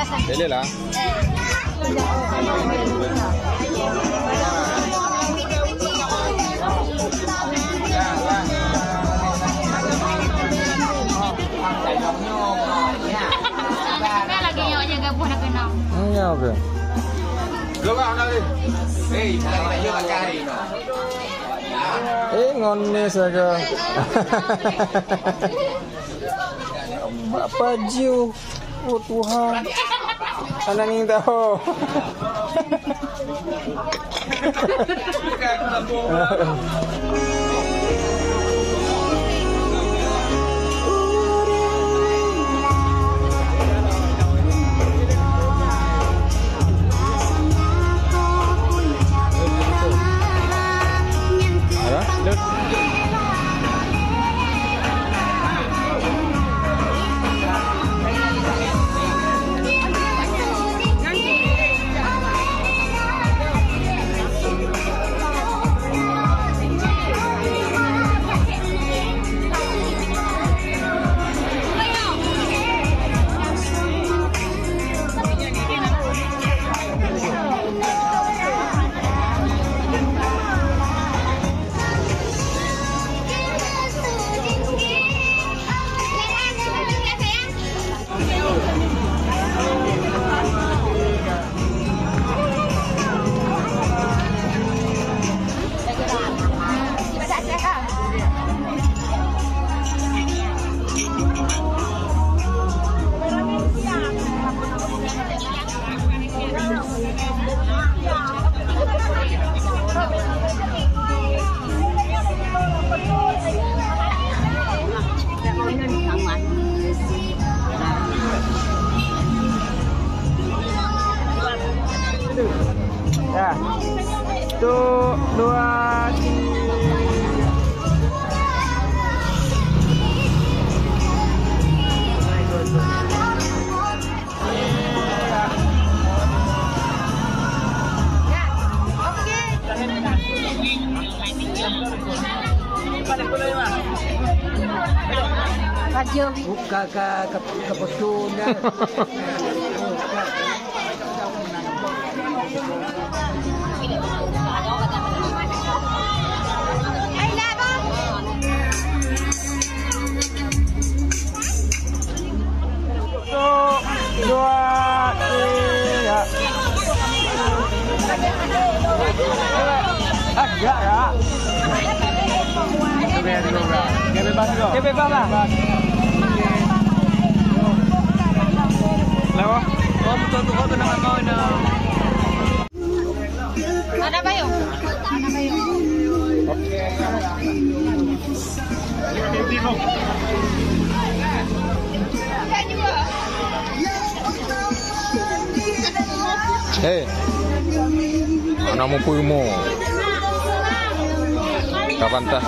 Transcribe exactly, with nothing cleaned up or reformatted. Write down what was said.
Boleh lah. Kan lagi nyok je gabus dah kena. Hmm, ya, okey. Gerak nak ni. Eh, nak cari no. Eh, ngon ni saja. Bak pajoh. Oh, Tuhan. Aneuk ngieng tahu. Ya. Satu, dua, tiga. Buka ka, ka, ka foto dah. Satu, dua, tiga. Agak ya. Dia bebas juga. Dia bebas lah. Lawa. Oh, betul tu kau kena makan. Ada payung. Ada payung. Hei, anak mumpui mo. Kapan tah?